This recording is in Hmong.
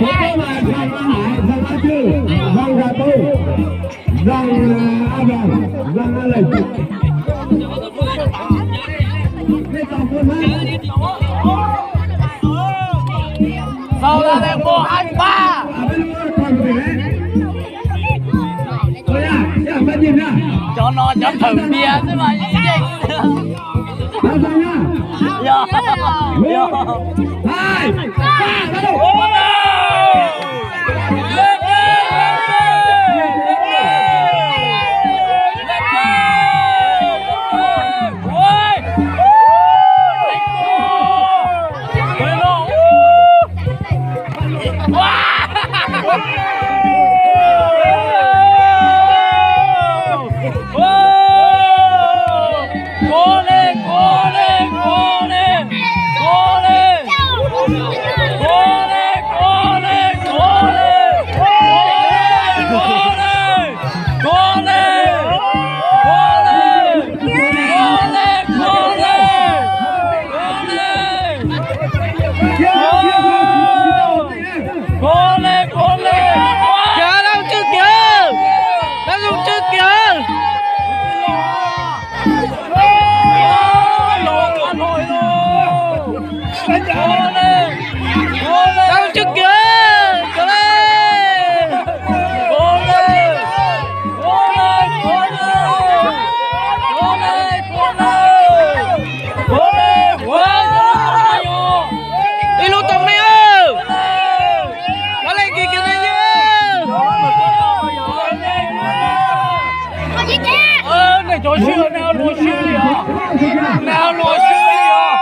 Thầy cô là thầy Văn Hải, thầy Văn Trư, Văn Gia Tô, Văn, à, A Văn, Văn A Lệnh. Sau ra đây mua hai ba. Cov no cov thawm tiag xwb mas yeej. Yog, yog. Kiag, Lauj Tswb kiag, Lauj Tswb kiag. Lauj Tswb kiag, kiag li. Ib lub tau me, ua li kis kiag li. Nej cov sib, nej luag sib li os, nej luag sib li os.